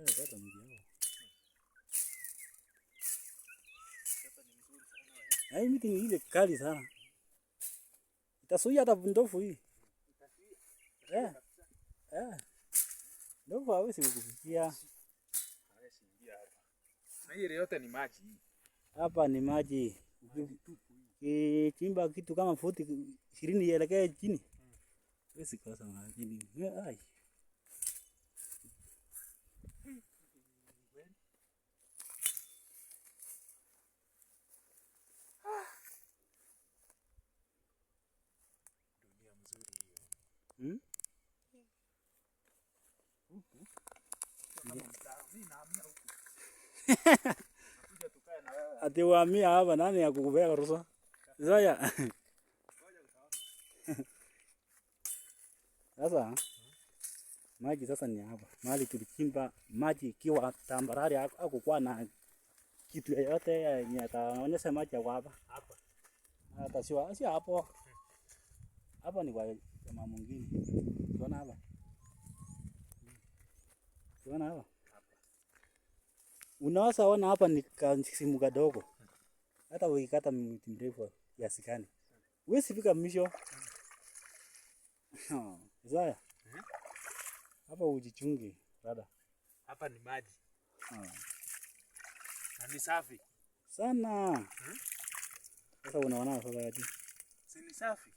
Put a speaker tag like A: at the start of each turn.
A: Kata mti hapo. Na hii miti ni ile kali sana. Itasuia hata ndovu hii. Eh. Eh. Ndovu hawezi kukufikia.
B: Hawezi ingia hapa. Na hii yote ni maji hii.
A: Hapa ni maji. Ukichimba kitu kama futi 20 ielekee chini. Huwezi kosa maji. Ai.
B: Dunia mzuri hiyo.
A: Hmm?
B: Huku. Kama mtaa, mimi nahamia huku. Nakuja tukae na wewe.
A: Ati uhamia hapa, nani ya kukupea ruhusa? Zoya.
B: Ngoja utaona.
A: Sasa maji sasa ni hapa. Mahali tulichimba maji ikiwa tambarare, hakukuwa na kitu yoyote yenye ataonyesha maji yako hapa.
B: Hapa.
A: Hata sio hapo. Hapa ni kwa jamaa mwingine. Unaona hapa? Unaona hapa?
B: Hapa.
A: Unaweza ona hapa ni kasimu kadogo. Hata ukikata mti mrefu kiasi gani, huwezi fika mwisho. Isaya. Hapa ujichunge brother.
B: Hapa ni maji. Na ni safi.
A: Sana. Sasa unaona sasa aje?
B: Si ni safi?